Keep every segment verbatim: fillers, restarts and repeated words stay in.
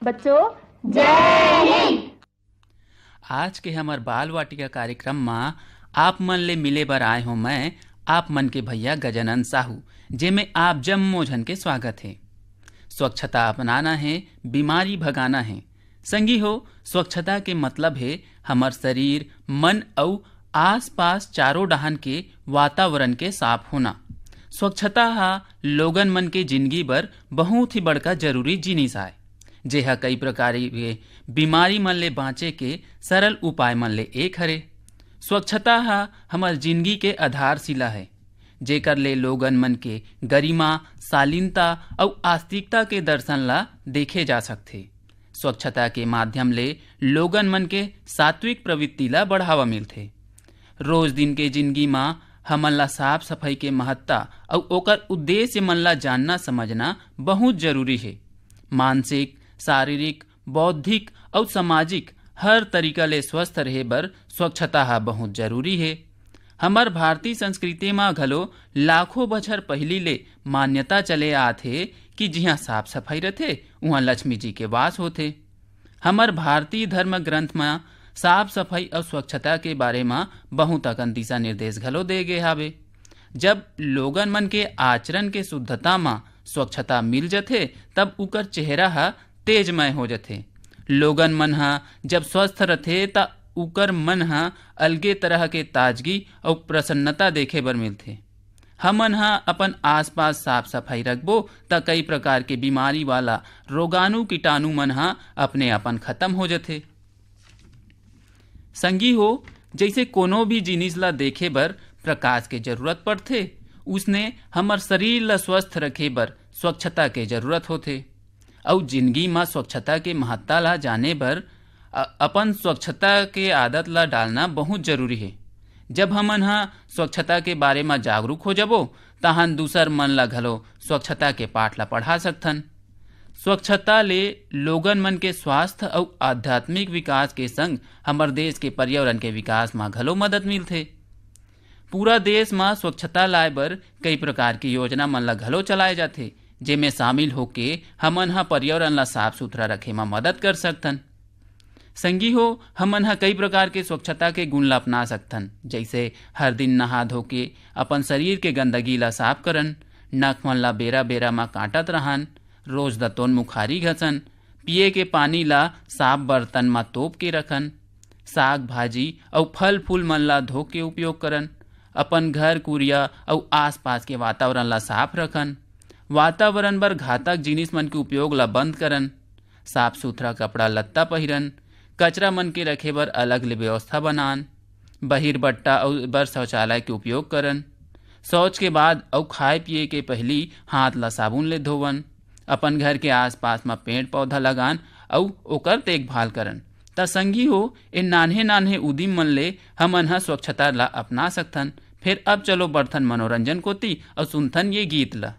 बच्चों, जय हिंद। आज के हमर बाल वाटिका कार्यक्रम मा आप मन ले मिले बर आए हों मैं, आप मन के भैया गजानन साहू, जेमे आप जम्मो झन के स्वागत हे। स्वच्छता अपनाना हे, बीमारी भगाना हे। संगी हो, स्वच्छता के मतलब हे हमर शरीर, मन अउ आसपास चारों डहान के वातावरण के साफ होना। स्वच्छता हा लोगन मन के जिंदगी बर बहुत ही बड़का जरूरी जिनिस आय, जेहा कई प्रकार के बीमारी मन ले बांचे के सरल उपाय मन ले एक हरे। स्वच्छता हा हमर जिंदगी के आधारशिला हे, जेकर ले लोगन मन के गरिमा, शालीनता अउ आस्तिकता के दर्शन ला देखे जा सकथे। स्वच्छता के माध्यम ले लोगन मन के सात्विक प्रवृत्ति ला बढ़ावा मिलथे। रोज दिन के जिंदगी मा हमन ला साफ सफाई के महत्ता अउ ओकर उद्देश्य मन ला जानना समझना बहुत जरूरी हे। मानसिक, शारीरिक, बौद्धिक अउ सामाजिक हर तरीका ले स्वस्थ रहे बर स्वच्छता हा बहुत जरूरी हे। हमर भारतीय संस्कृति मा घलो लाखों बछर पहिली ले मान्यता चले आत हे कि जिहाँ साफ सफाई रथे, उहाँ लक्ष्मी जी के वास होथे। हमर भारतीय धर्म ग्रंथ मा साफ सफाई अउ स्वच्छता के बारे मा बहुत अकन दिशा निर्देश घलो दे गे हावे। जब लोगन मन के आचरण के शुद्धता मा स्वच्छता मिल जथे, तब उकर चेहरा हा तेजमय हो जथे। लोगन मन हा जब स्वस्थ रथे, त उकर मन हा अलगे तरह के ताजगी अउ प्रसन्नता देखे बर मिलथे। हमन हा अपन आसपास साफ सफाई रखबो, त कई प्रकार के बीमारी वाला रोगाणु कीटाणु मन हा अपने अपन खत्म हो जथे। संगी हो, जइसे कोनो भी जिनिस ला देखे बर प्रकाश के जरूरत पड़थे, उसने हमर शरीर ला स्वस्थ रखे बर स्वच्छता के जरूरत होथे। अउ जिंदगी मा स्वच्छता के महत्ता ला जाने बर अ-, अपन स्वच्छता के आदत ला डालना बहुत जरूरी हे। जब हमन ह स्वच्छता के बारे मा जागरूक हो जबो, तहन दूसर मन ला घलो स्वच्छता के पाठ ला पढ़ा सकथन। स्वच्छता ले लोगन मन के स्वास्थ्य अउ आध्यात्मिक विकास के संग हमर देश के पर्यावरण के विकास मा घलो मदद मिलथे। पूरा देश मा स्वच्छता लाए बर कई प्रकार के योजना मन ला घलो चलाए जाथे, जेमे शामिल होके हमन ह पर्यावरण ला साफ सुथरा रखे मा मदद कर सकथन। संगी हो, हमन ह कई प्रकार के स्वच्छता के गुण ला अपना सकथन, जइसे हर दिन नहा धो के अपन शरीर के गंदगी ला साफ करन, नख मन ला बेरा बेरा मा काटत रहन, रोज दतोन मुखारी घसन, पिए के पानी ला साफ बर्तन मा तोप के रखन, साग भाजी अउ फल फूल मन ला धो के उपयोग करन, अपन घर कुरिया अउ आसपास के वातावरण ला साफ रखन, वातावरण बर घातक जिनिस मन के उपयोग ला बंद करन, साफ सुथरा कपड़ा लत्ता पहिरन, कचरा मन के रखे बर अलग ले व्यवस्था बनान, बहिरबट्टा अउ बर शौचालय के उपयोग करन, शौच के बाद अउ खाए पिए के पहिली हाथ ला साबुन ले धोवन, अपन घर के आसपास म पेड़ पौधा लगान अउ ओकर देखभाल करन। त संगी हो, ए नान्हे नान्हे उदिम मन ले हमन ह स्वच्छता ला अपना सकथन। फेर अब चलो बढ़थन मनोरंजन कोति अउ सुनथन ये गीत ला।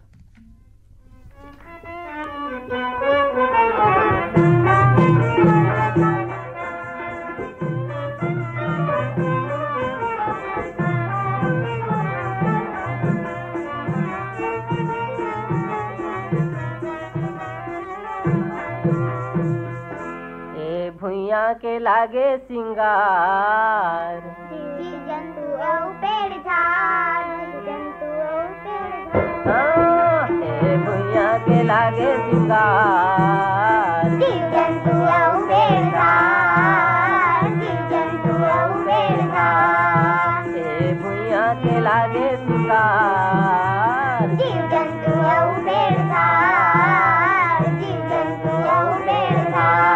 ए भुइयां के लागे सिंगार। जीव जंतु अउ पेड़ झाड़, जीव जंतु अउ पेड़ झाड़। हाँ, ए भुइयां के लागे सिंगार। जीव जंतु अउ पेड़ झाड़, जीव जंतु अउ पेड़ झाड़। ए भुइयां के लागे सिंगार। जीव जंतु अउ पेड़ झाड़, जीव जंतु अउ पेड़ झाड़।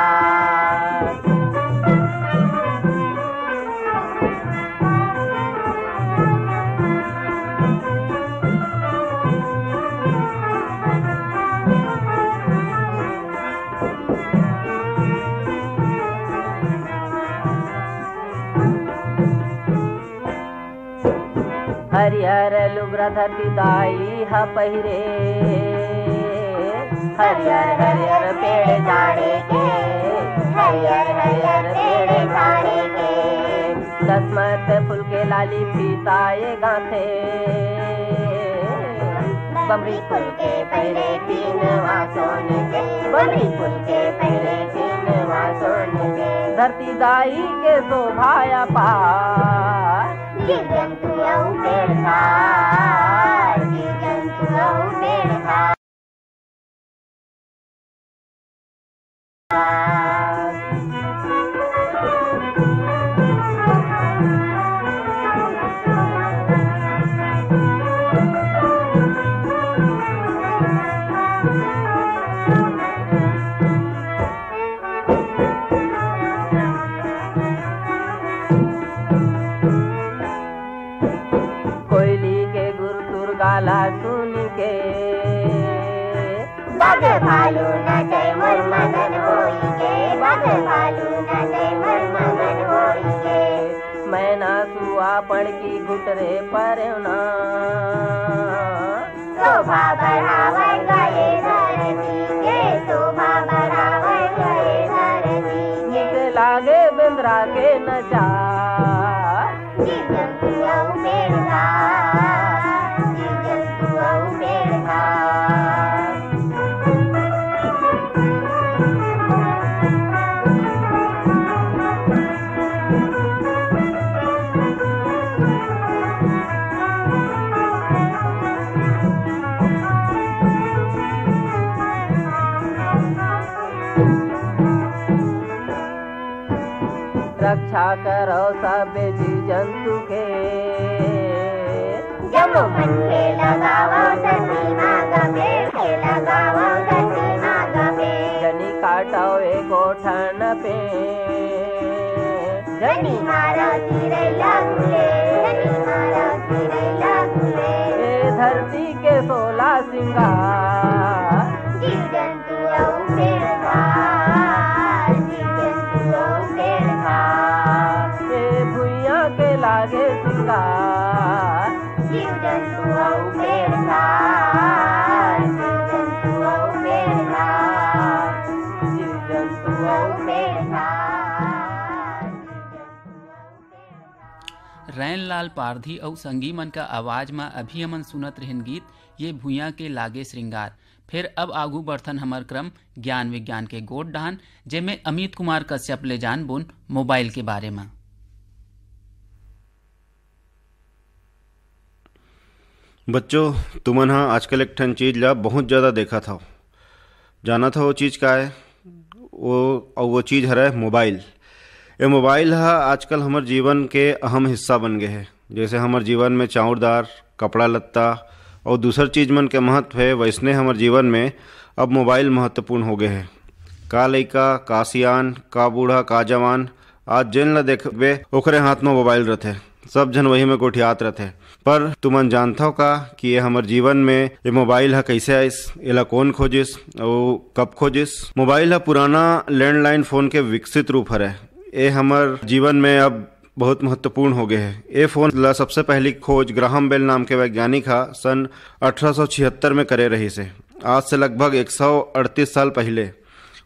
हरियर लुगरा धरती दाई ह पहिरे, हरियर हरियर पेड़ झाड़े के, हरियर हरियर पेड़ झाड़े के। दसमत फूल के लाली फीता ये गांथे। बमरी फूल के पहिरे सीनवा सोन के, बमरी फूल के पहिरे सीनवा सोन के। धरती दाई के शोभा अपार। जीव जंतु अउ पेड़ खार, जीव जंतु अउ पेड़ खार। कोयली के गुरतुर गाला सुन के, बाघ भालू नाचे मोर मगन होई के, बाघ भालू नाचे मोर मगन होई के। मैना सुआ पड़की घुटरे परेवना, शोभा बढ़ावै गए धरती के, शोभा बढ़ावै गए धरती के। नीक लागे बेंदरा के नचा, जीव जंतु अउ पेड़ खार, जीव जंतु अउ पेड़ खार। रक्षा करव सबे जीव जंतु के। जम्मो मन के लगावव धरती मा गमे, के लगावव धरती मा गमे। जनी काटव एको ठन पेड़। जनी मारव चिरैला गुले, जनी मारव चिरैला गुले। ए धरती के सोला सिंगार। जीव जंतु अउ पेड़ खार, जीव जंतु अउ पेड़ खार। ए भुइयां के लागे सिंगार। जीव जंतु अउ पेड़ खार, जीव जंतु अउ पेड़ खार, जीव जंतु अउ पेड़ खार। रैनलाल पारधी अउ संगी मन का आवाज म अभी हमन सुनत रहेन गीत ये भुइयां के लागे श्रृंगार। फेर अब आगू बढ़थन हमर क्रम ज्ञान विज्ञान के गोठ डहान, जेमे अमित कुमार कश्यप ले जानबोन मोबाइल के बारे म। बच्चों, तुमन ह आजकल एक ठन चीज ला बहुत ज्यादा देखत हव। जानत हव वो चीज का है? वो, अउ वो चीज हरय मोबाइल। ये मोबाइल ह आजकल हमर जीवन के अहम हिस्सा बन गए है। जैसे हमर जीवन में चाउर दार, कपड़ा लत्ता अउ दूसर चीज मन के महत्व है, वैसने हमर जीवन में अब मोबाइल महत्वपूर्ण हो गए है। का लइका, का सियान, का बूढ़ा, का जवान, आज जेन ला देखबे, ओकरे हाथ म मोबाइल रथे। सब झन वही में गोठियात रथे। पर तुमन जानथव का कि ये हमर जीवन में ये मोबाइल ह कइसे आइस, एला कोन खोजिस अउ कब खोजिस? मोबाइल ह पुराना लैंडलाइन फोन के विकसित रूप हरय। ये हमर जीवन में अब बहुत महत्वपूर्ण हो गए हे। ये फोन ला सबसे पहली खोज ग्राहम बेल नाम के वैज्ञानिक ह सन अठारह सौ छिहत्तर में करे रहिस हे। आज से लगभग एक सौ अड़तीस साल पहले।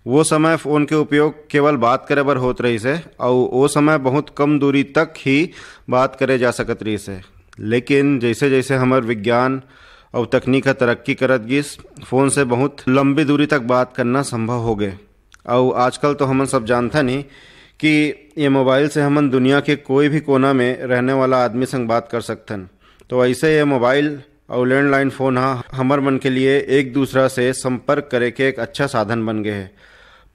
वो समय फोन के उपयोग केवल बात करे बर होत रहिस हे, अउ वो समय बहुत कम दूरी तक ही बात करे जा सकत रहिस हे। लेकिन जैसे जैसे हमर विज्ञान अउ तकनीक ह तरक्की करत गिस, फोन से बहुत लंबी दूरी तक बात करना संभव हो गए। अउ आजकल तो हमन सब जानथन ही कि ये मोबाइल से हमन दुनिया के कोई भी कोना में रहने वाला आदमी संग बात कर सकथन। तो ऐसे ये मोबाइल अउ लैंडलाइन फोन ह हमर मन के लिए एक दूसरा से संपर्क करे के एक अच्छा साधन बन गए हे।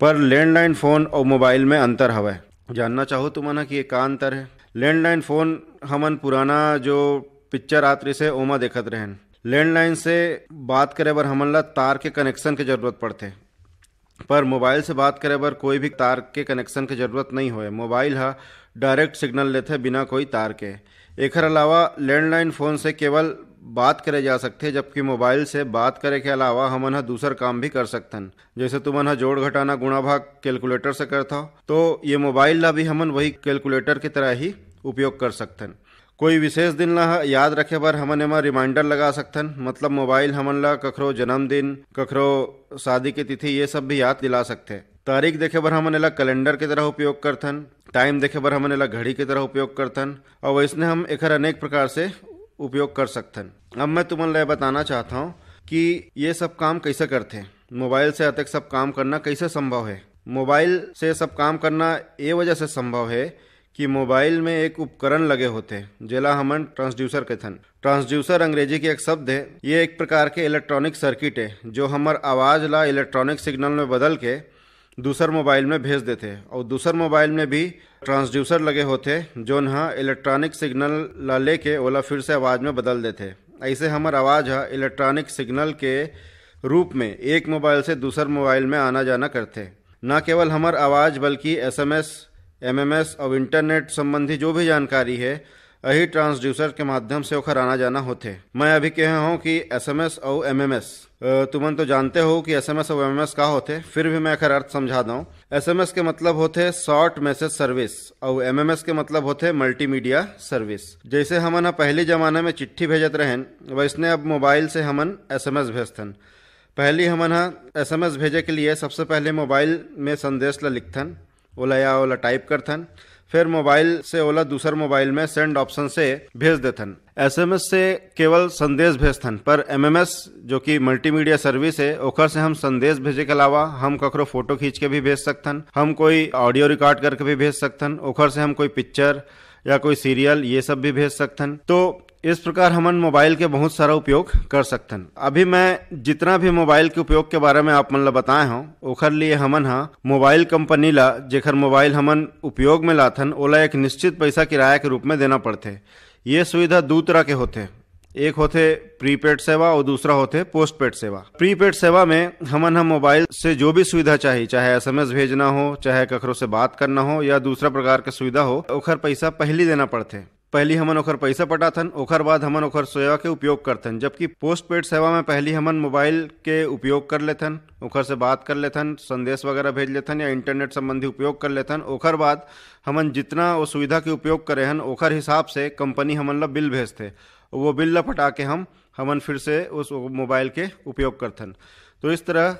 पर लैंडलाइन फोन अउ मोबाइल में अंतर हवय। जानना चाहो तुमन ह कि ये का अंतर है? लैंडलाइन फोन हमन पुराना जो पिक्चर आत रहिस हे, ओमा देखत रहेन। लैंडलाइन से बात करे बर हमन ला तार के कनेक्शन के जरूरत पड़थे, पर मोबाइल से बात करे बर कोई भी तार के कनेक्शन के जरूरत नहीं होय। मोबाइल ह डायरेक्ट सिग्नल लेथे बिना कोई तार के। एखर अलावा लैंडलाइन फोन से केवल बात करे जा सकथे, जबकि मोबाइल से बात करे के अलावा हमन ह दूसर काम भी कर सकथन। जैसे तुमन ह जोड़ घटाना गुणा भाग कैलकुलेटर से करथव, तो ये मोबाइल ला भी हमन वही कैलकुलेटर की तरह ही उपयोग कर सकथन। कोई विशेष दिन ला याद रखे बर हमन एमा रिमाइंडर लगा सकथन, मतलब मोबाइल हमन ला कखरो जन्मदिन, कखरो शादी के तिथि, ये सब भी याद दिला सकथे। तारीख देखे बर हमन एला कैलेंडर के तरह उपयोग करथन, टाइम देखे बर हमन एला घड़ी के तरह उपयोग करथन, अउ वैसने हम एखर अनेक प्रकार से उपयोग कर सकथन। अब मैं तुमन ला ये बताना चाहत हौं कि ये सब काम कैसे करथे, मोबाइल से अतेक सब काम करना कैसे संभव है। मोबाइल से सब काम करना ये वजह से संभव है कि मोबाइल में एक उपकरण लगे होथे, जेला हमन ट्रांसड्यूसर कथन। ट्रांसड्यूसर अंग्रेजी के एक शब्द है। ये एक प्रकार के इलेक्ट्रॉनिक सर्किट है, जो हमर आवाज ला इलेक्ट्रॉनिक सिग्नल में बदल के दूसर मोबाइल में भेज देथे, और दूसर मोबाइल में भी ट्रांसड्यूसर लगे होथे, जोन ह इलेक्ट्रॉनिक सिग्नल ला लेके ओला फिर से आवाज में बदल देथे। ऐसे हमर आवाज ह इलेक्ट्रॉनिक सिग्नल के रूप में एक मोबाइल से दूसर मोबाइल में आना जाना करथे। न केवल हमर आवाज, बल्कि एसएमएस, एमएमएस और इंटरनेट संबंधी जो भी जानकारी है, यही ट्रांसड्यूसर के माध्यम से ओखर आना जाना होथे। मैं अभी कहे हूँ कि एसएमएस और एमएमएस, अ, तुमन तो जानते हो कि एसएमएस और एमएमएस का होथे, फिर भी मैं एखर अर्थ समझा दऊं। एसएमएस के मतलब होथे शॉर्ट मैसेज सर्विस और एमएमएस के मतलब होथे मल्टीमीडिया सर्विस। जैसे हमन ह पहली जमाना में चिट्ठी भेजत रहेन, वैसने अब मोबाइल से हमन एसएमएस भेजथन। पहली हमन ह एसएमएस भेजे के लिए सबसे पहले मोबाइल में संदेश ला लिखथन, ओला या ओला टाइप करथन, फिर मोबाइल से ओला दूसर मोबाइल में सेंड ऑप्शन से भेज देथन। एसएमएस से केवल संदेश भेजथन, पर एमएमएस, जो कि मल्टीमीडिया सर्विस है, ओकर से हम संदेश भेजे के अलावा हम ककरो फोटो खींच के भी भेज सकथन, हम कोई ऑडियो रिकॉर्ड करके भी भेज सकथन, ओकर से हम कोई पिक्चर या कोई सीरियल, ये सब भी भेज सकथन। तो इस प्रकार हमन मोबाइल के बहुत सारा उपयोग कर सकथन। अभी मैं जितना भी मोबाइल के उपयोग के बारे में आप मन ला बताए हूँ, ओखर लिए हमन हा मोबाइल कंपनी ला, जेखर मोबाइल हमन उपयोग में लाथन, ओला एक निश्चित पैसा किराया के रूप में देना पड़थे। ये सुविधा दू तरह के होथे, एक होथे प्रीपेड सेवा और दूसरा होथे पोस्टपेड सेवा। प्रीपेड सेवा में हमन ह मोबाइल से जो भी सुविधा चाही, चाहे एसएमएस भेजना हो, चाहे ककरो से बात करना हो या दूसरा प्रकार के सुविधा हो, ओखर पैसा पहली देना पड़थे। पहली हमन ओखर पैसा पटाथन, ओखर बाद हमन ओखर सेवा के उपयोग करथन। जबकि पोस्टपेड सेवा में पहली हमन मोबाइल के उपयोग कर लेथन, ओखर से बात कर लेथन, संदेश वगैरह भेज लेथन या इंटरनेट संबंधी उपयोग कर लेथन। ओखर बाद हमन जितना वो सुविधा के उपयोग करे हन, ओखर हिसाब से कंपनी हमन ला बिल भेजथे। वो बिल ला पटा के हम हमन फिर से उस मोबाइल के उपयोग करथन। तो इस तरह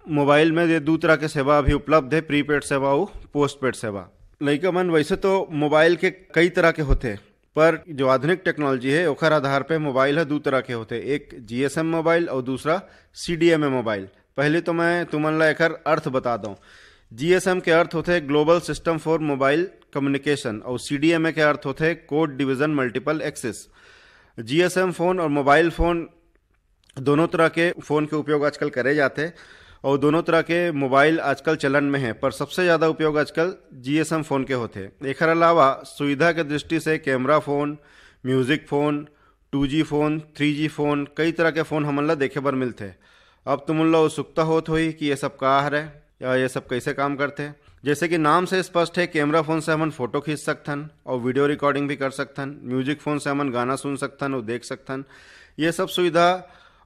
मोबाइल में ये दू तरह के सेवा अभी उपलब्ध है, प्रीपेड सेवा और पोस्टपेड सेवा। लइका मन, वैसे तो मोबाइल के कई तरह के होथे, पर जो आधुनिक टेक्नोलॉजी है, ओखर आधार पे मोबाइल ह दू तरह के होथे, एक जीएसएम मोबाइल और दूसरा सीडीएमए मोबाइल। पहले तो मैं तुमन ला एकर अर्थ बता दऊं। जीएसएम के अर्थ होथे global system for mobile communication और सीडीएमए के अर्थ होथे code division multiple access. GSM phone और मोबाइल फोन, दोनों तरह के फोन के उपयोग आजकल करे जाथे और दोनों तरह के मोबाइल आजकल चलन में है, पर सबसे ज़्यादा उपयोग आजकल जीएसएम फोन के होथे। एखर अलावा सुविधा के दृष्टि से camera phone, music phone, two G phone, three G phone, कई तरह के फोन हमन ला देखे बर मिलथे। अब तुमन ला उत्सुकता होत होही कि ये सब का हरे या ये सब कैसे काम करथे। जैसे कि नाम से स्पष्ट है, कैमरा फोन से हमन फोटो खींच सकथन और वीडियो रिकॉर्डिंग भी कर सकथन। म्यूजिक फोन से हमन गाना सुन सकथन और देख सकथन। ये सब सुविधा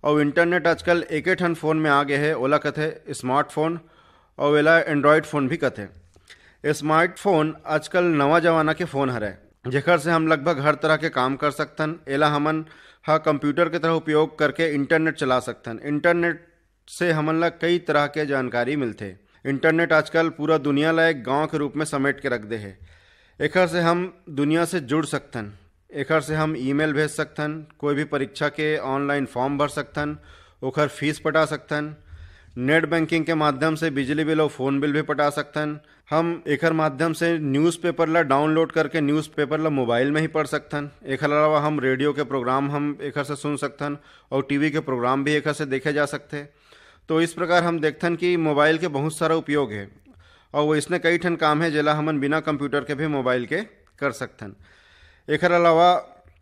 और इंटरनेट आजकल एके ठन फोन में आ गए है, ओला कथे स्मार्टफोन और एला एंड्रॉयड फोन भी कथे। स्मार्टफोन आजकल नवा जमाना के फोन हरे, जेकर से हम लगभग हर तरह के काम कर सकथन। एला हमन ह कंप्यूटर के तरह उपयोग करके इंटरनेट चला सकथन। इंटरनेट से हमन ला कई तरह के जानकारी मिलथे। इंटरनेट आजकल पूरा दुनिया ला एक गांव के रूप में समेट के रख दे हे। एखर से हम दुनिया से जुड़ सकथन। एखर से हम ईमेल भेज सकथन, कोई भी परीक्षा के ऑनलाइन फॉर्म भर सकथन, ओखर फीस पटा सकथन, नेट बैंकिंग के माध्यम से बिजली बिल और फोन बिल भी पटा सकथन। हम एखर माध्यम से न्यूज़पेपर ला डाउनलोड करके न्यूज़पेपर ला मोबाइल में ही पढ़ सकथन। एखर अलावा हम रेडियो के प्रोग्राम हम एखर से सुन सकथन और टीवी के प्रोग्राम भी एखर से देखे जा सकथे। तो इस प्रकार हम देखथन कि मोबाइल के बहुत सारा उपयोग है और वो इसने कई ठन काम है, जेला हमन बिना कंप्यूटर के भी मोबाइल के कर सकथन। एखर अलावा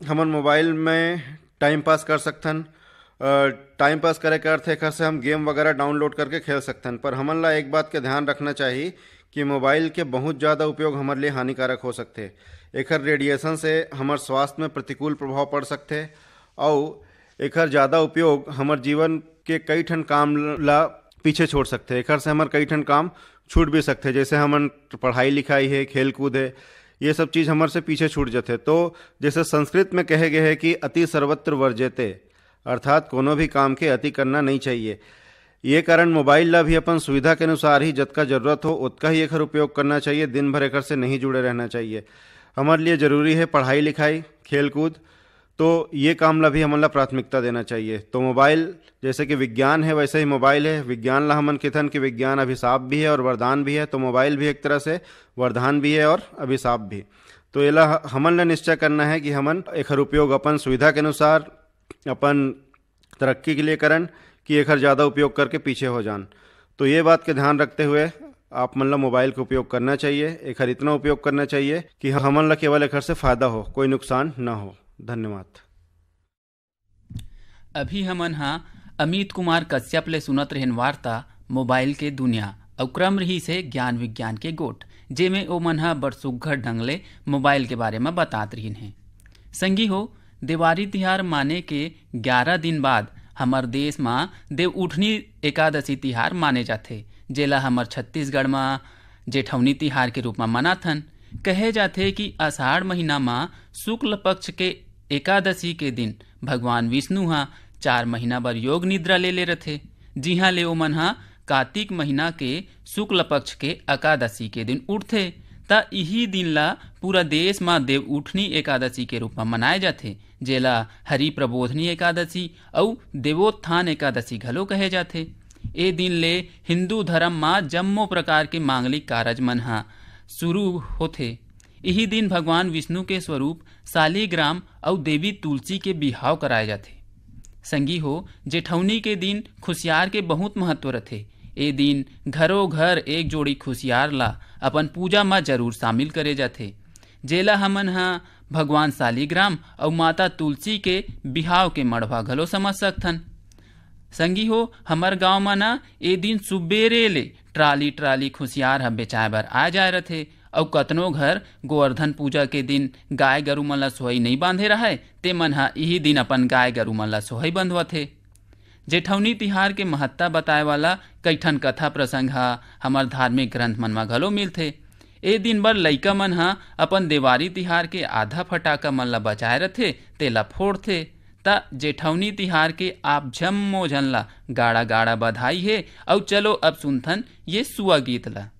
हमन मोबाइल में टाइम पास कर सकथन। अ, टाइम पास करे के अर्थ एखर से हम गेम वगैरह डाउनलोड करके खेल सकथन, पर हमन ला एक बात के ध्यान रखना चाही कि मोबाइल के बहुत ज़्यादा उपयोग हमर लिए हानिकारक हो सकथे। एखर रेडिएशन से हमर स्वास्थ्य में प्रतिकूल प्रभाव पड़ सकथे, अउ एखर ज़्यादा उपयोग हमर जीवन के कई ठन काम ला पीछे छोड़ सकथे। एखर से हमर कई ठन काम छूट भी सकथे, जैसे हमन पढ़ाई लिखाई है, खेल कूद है, ये सब चीज़ हमर से पीछे छूट जथे। तो जैसे संस्कृत में कहे गए है कि अति सर्वत्र वर्जेते, अर्थात कोनो भी काम के अति करना नहीं चाहिए। ये कारण मोबाइल ला भी अपन सुविधा के अनुसार ही जतका जरूरत हो, ओतका ही एखर उपयोग करना चाहिए। दिन भर एखर से नहीं जुड़े रहना चाहिए। हमर लिए जरूरी है पढ़ाई लिखाई, खेल कूद, तो ये काम ला भी हमन ला प्राथमिकता देना चाहिए। तो मोबाइल जैसे कि विज्ञान है, वैसे ही मोबाइल है। विज्ञान ला हमन किथन कि विज्ञान अभिशाप भी है और वरदान भी है, तो मोबाइल भी एक तरह से वरदान भी है और अभिशाप भी। तो एला ह-, हमन ला निश्चय करना है कि हमन एखर उपयोग अपन सुविधा के अनुसार, अपन तरक्की के लिए करन, कि एखर ज़्यादा उपयोग करके पीछे हो जान। तो ये बात के ध्यान रखते हुए आप मन ला मोबाइल के उपयोग करना चाहिए। एखर इतना उपयोग करना चाहिए कि हमन ला केवल एखर से फायदा हो, कोई नुकसान न हो। धन्यवाद। अभी हमन हा अमित कुमार कश्यप ले सुनत रहेन वार्ता मोबाइल के दुनिया, अउ क्रम रहिस हे ज्ञान विज्ञान के गोठ, जेमे ओमन हा बड़ सुग्घर ढंग ले मोबाइल के बारे म बतात रहिन हे। संगी हो, देवारी तिहार माने के ग्यारह दिन बाद हमर देश म देव उठनी एकादशी तिहार माने जाथे, जेला हमर छत्तीसगढ़ म जेठौनी तिहार के रूप म मनाथन। कहे जाथे कि आषाढ़ महीना म शुक्ल पक्ष के एकादशी के दिन भगवान विष्णु ह चार महीना बर योग निद्रा ले ले रथे, जिहां ले ओमन ह कार्तिक महीना के शुक्ल पक्ष के एकादशी के दिन उठथे। त इही दिन ला पूरा देश म देव उठनी एकादशी के रूप म मनाए जाथे, जेला हरि प्रबोधनी एकादशी अउ देवोत्थान एकादशी घलो कहे जाथे। ए दिन ले हिंदू धर्म म जम्मो प्रकार के मांगलिक कारज मन ह शुरू होथे। इही दिन भगवान विष्णु के स्वरूप शालिग्राम अउ देवी तुलसी के बिहाव कराए जाथे। संगी हो, जेठौनी के दिन खुशियार के बहुत महत्व रथे। ए दिन घरो घर एक जोड़ी खुशियार ला अपन पूजा म जरूर शामिल करे जाथे, जेला हमन ह भगवान शालिग्राम अउ माता तुलसी के बिहाव के मड़वा घलो समझ सकथन। संगी हो, हमर गांव म ना ए दिन सुबेरे ले ट्राली ट्राली खुशियार ह बेचाए बर आ जाए रथे, अउ कतनो घर गोवर्धन पूजा के दिन गाय गरू मन ला सोहई नइ बांधे रहय, ते मन ह इही दिन अपन गाय गरू मन ला सोहई बंधवाथे। जेठौनी तिहार के महत्ता बताए वाला कइठन कथा प्रसंग ह हमर धार्मिक ग्रंथ मन म घलो मिलथे। ए दिन बर लइका मन ह अपन देवारी तिहार के आधा फटाका मन ला बचाए रथे, तेला फोड़थे। त जेठौनी तिहार के आप जम्मो झन ला गाड़ा गाड़ा बधाई हे। अउ चलो अब सुनथन ये सुआ गीत ला।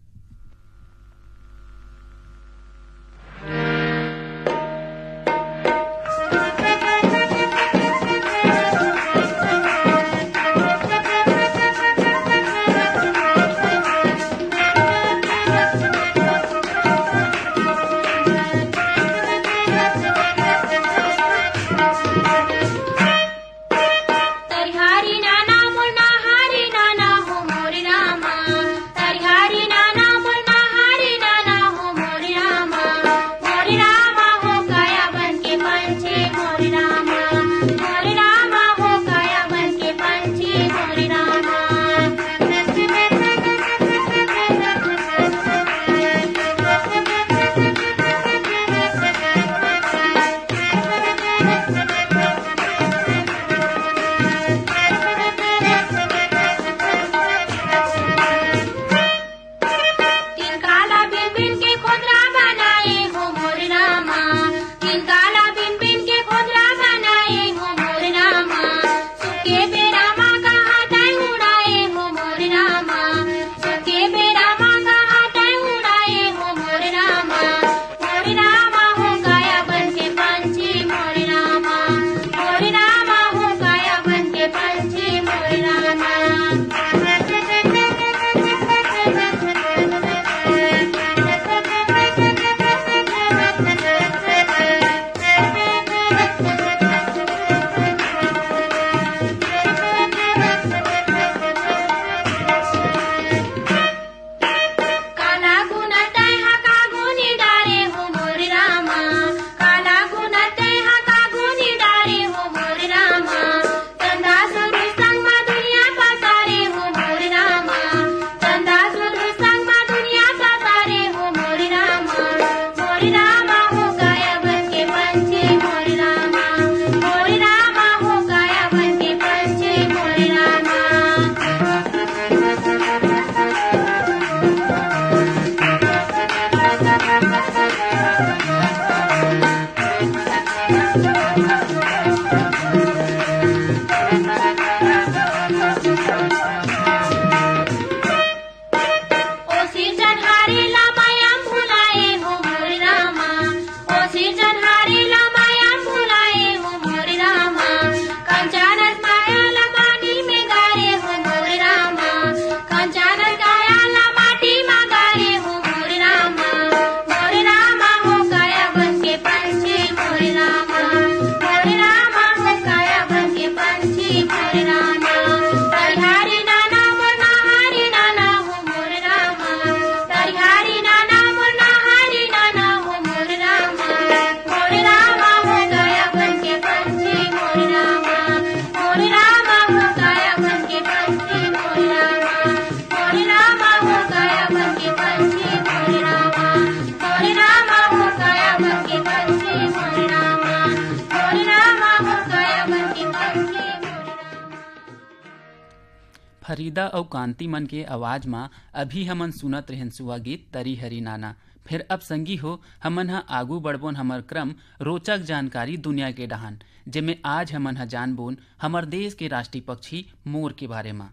फरीदा अउ कांति मन के आवाज म अभी हमन सुनत रहेन सुआ गीत तरी हरी नाना। फेर अब संगी हो, हमन ह आगू बढ़बोन हमर क्रम रोचक जानकारी दुनिया के डहान, जेमे आज हमन ह जानबोन हमर देश के राष्ट्रीय पक्षी मोर के बारे म।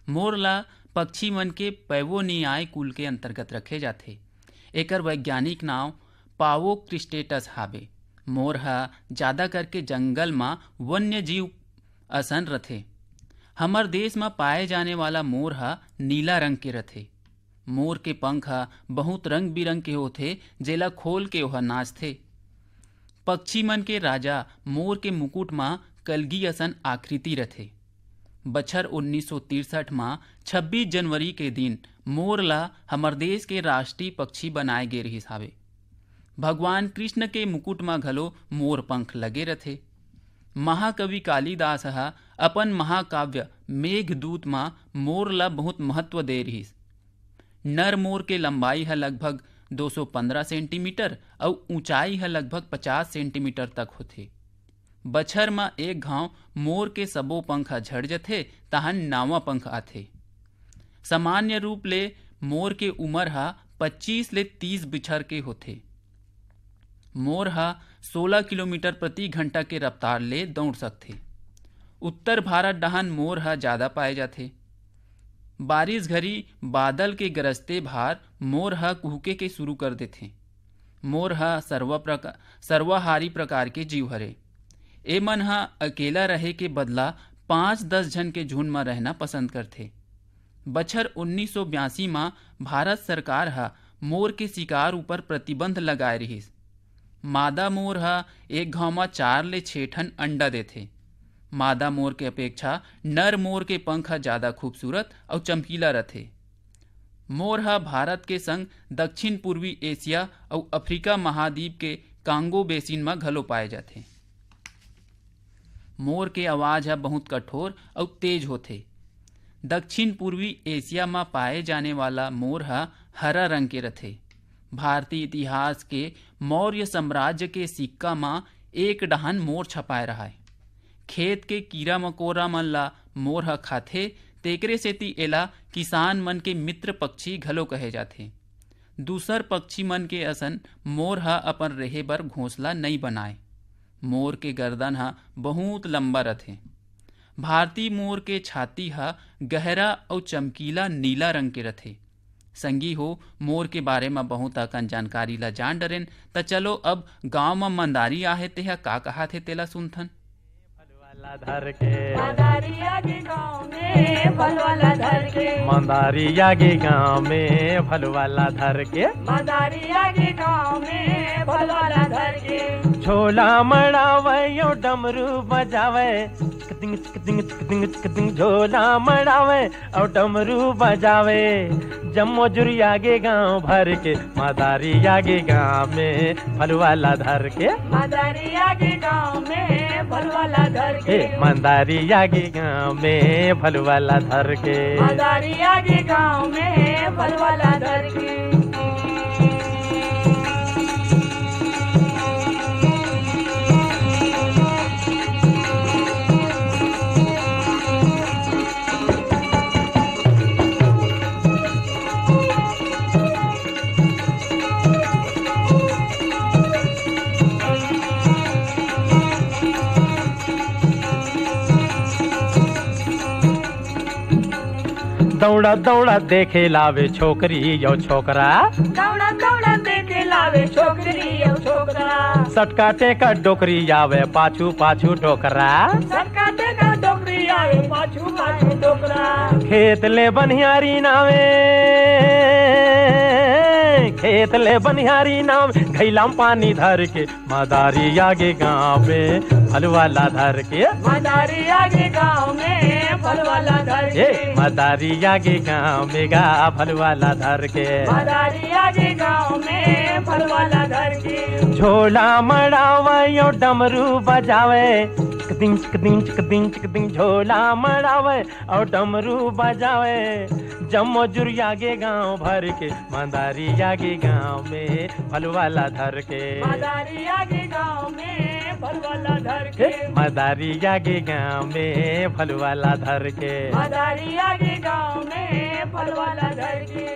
मोर ला पक्षी मन के पैवोनियाई कुल के अंतर्गत रखे जाथे। एकर वैज्ञानिक नाव पावोक्रिस्टेटस हावे। मोर ह जादा करके जंगल म वन्य जीव असन रथे। हमर देश म पाए जाने वाला मोर ह नीला रंग के रथे। मोर के पंख ह बहुत रंग-बिरंग के होथे, जेला खोल के ओह नाचथे। पक्षी मन के राजा मोर के मुकुट म कलगी असन आकृति रथे। बछर उन्नीस सौ तिरसठ म छब्बीस जनवरी के दिन मोर ला हमर देश के राष्ट्रीय पक्षी बनाए गे रिहिस हावे। भगवान कृष्ण के मुकुट म घलो मोर पंख लगे रथे। महाकवि कालिदास ह अपन महाकाव्य मेघदूत म मोर ला बहुत महत्व दे रिहिस। नर मोर के लंबाई ह लगभग दो सौ पंद्रह सेंटीमीटर अउ ऊंचाई ह लगभग पचास सेंटीमीटर तक होथे। बछर म एक घांव मोर के सबो पंख ह झड़ जथे, तहन नावा पंख आथे। सामान्य रूप ले मोर के उमर ह पच्चीस ले तीस बछर के होथे। मोर ह सोला किलोमीटर प्रति घंटा के रफ्तार ले दौड़ सकथे। उत्तर भारत डहान मोर ह जादा पाए जाथे। बारिश घरी बादल के गरजते भार मोर ह कुहके के शुरू कर देथे। मोर ह सर्व प्रका-, सर्वाहारी प्रकार के जीव हरे। एमन ह अकेला रहे के बदला पाँच दस झन के झुंड म रहना पसंद करथे। बछर उन्नीस सौ बयासी म भारत सरकार ह मोर के शिकार ऊपर प्रतिबंध लगाए रिहिस। मादा मोर ह एक घांव म चार ले छह ठन अंडा देथे। मादा मोर के अपेक्षा नर मोर के पंख ह जादा खूबसूरत अउ चमकीला रथे। मोर ह भारत के संग दक्षिण पूर्वी एशिया अउ अफ्रीका महाद्वीप के कांगो बेसिन म घलो पाए जाथे। मोर के आवाज ह बहुत कठोर अउ तेज होथे। दक्षिण पूर्वी एशिया म पाए जाने वाला मोर ह हरा रंग के रथे। भारतीय इतिहास के मौर्य साम्राज्य के सिक्का म एक डहान मोर छपाए रहय। खेत के कीरा मकोरा मन ला मोर ह खाथे, तेकरे सेती एला किसान मन के मित्र पक्षी घलो कहे जाथे। दूसर पक्षी मन के असन मोर ह अपन रेहे बर घोंसला नइ बनाय। मोर के गर्दन ह बहुत लंबा रथे। भारतीय मोर के छाती ह गहरा अउ चमकीला नीला रंग के रथे। संगी हो, मोर के बारे म बहुत अकन जानकारी ला जान डरेन, त चलो अब गांव म मंदारी आहे, तेहा का कहाथे, तेला सुनथन। फलवाला धर के। मंदारी आगे गांव में फलवाला धर के। मंदारी आगे गांव में फलवाला धर के। मंदारी आगे गांव में फलवाला धर के। झोला मड़ावे यो डमरू बजावे, चिकदिंग, चिकदिंग, चिकदिंग, चिकदिंग, झोला मड़ावे अउ डमरू बजावे। जम्मो जुरिया गे गांव भर के, मदारी आगे गांव में फलवाला धर के। मदारी आगे गांव में फलवाला धर के। हे, मदारी आगे गांव में फलवाला धर के। मदारी आगे गांव में फलवाला धर के। दौड़ा दौड़ा देखे लावे छोकरी यो छोकरा। दौड़ा दौड़ा देखे लावे छोकरी यो छोकरा। सटका टेका डोकरी आवे पाछू पाछू डोकरा। सटका टेका डोकरी आवे पाछू पाछू डोकरा। खेत ले बनिहारी नावे, खेत ले बनिहारी नावे, घैलाम पानी धर के मदारी आगे गांव में फलवाला धर के। मदारी आगे गांव में फलवाला धर के। ए, मदारी आगे गांव में गा फलवाला धर के। मदारी आगे गांव में फलवाला धर के। झोला मड़ावे यो डमरू बजावे, चिकदिंग, चिकदिंग, चिकदिंग, चिकदिंग, झोला मड़ावे और डमरू बजावे। जम्मो जुरिया गे गांव भर के, मदारी आगे गांव में फलवाला धर के। मदारी आगे गांव में फलवाला धर के। मदारी आगे गाँव में फलवाला धर के। मदारी आगे गाँव में फलवाला धर के।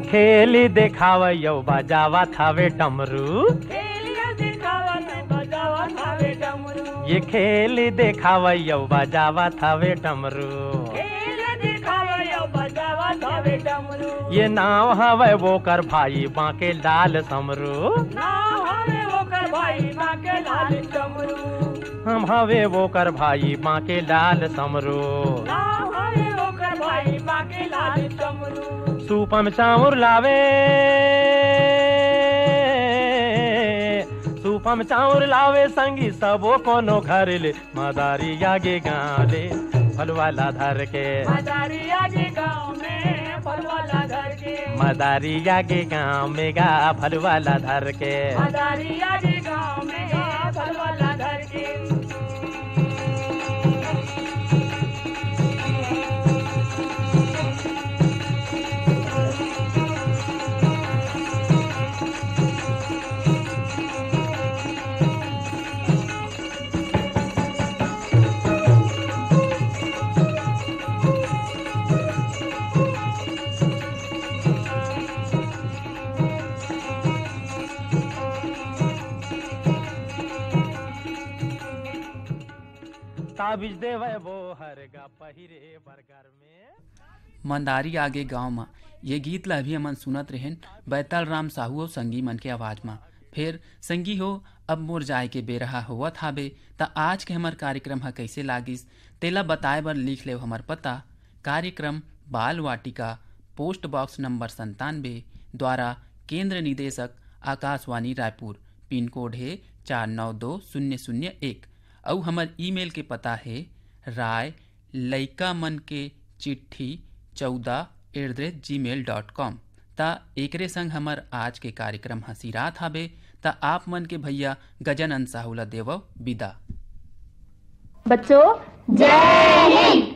खेली देखावै अउ बजावत हवे डमरू। खेली देखावत बजावत हवे डमरू। ये खेली देखावै अउ बजावत हवे डमरू। खेली देखावत बजावत हवे डमरू। ये नाव हवे वोकर भाई बांके लाल समरू। नाव हवे वोकर भाई बांके लाल समरू। हम हवे वोकर भाई बांके लाल समरू। नाव हवे वोकर भाई बांके लाल समरू। सूपम चाउर लावे, सूपम चाउर लावे संगी सबो कोनो घर ले। मदारी आगे गाँव ले फलवाला धर के। मदारी आगे गाँव में फलवाला धर के। मदारी आगे गाँव में गा फलवाला धर के। मदारी आगे गाँव में गा फलवाला धर के। ताबीज देवे वो हर गा पहिरे बर घर में। मंदारी आगे गांव म ये गीत ला अभी हमन सुनत रहेन बैताल राम साहू अउ संगी मन के आवाज म। फेर संगी हो, अब मोर जाए के बेरा ह होवत हाबे, त आज के हमर कार्यक्रम ह कइसे लागिस, तेला बताए बर लिख लेव हमर पता, कार्यक्रम बाल वाटिका, पोस्ट बॉक्स नंबर संतानबे, द्वारा केंद्र निदेशक, आकाशवाणी रायपुर, पिन कोड हे चार नौ दो शून्य शून्य एक, अउ हमर ईमेल के पता हे राय लइका मन के चिट्ठी चौदह at the rate gmail dot com। त एकरे संग हमर आज के कार्यक्रम ह सिरात हाबे। त आप मन के भैया गजानन साहू ल देवव बिदा। बच्चों, जय हिंद।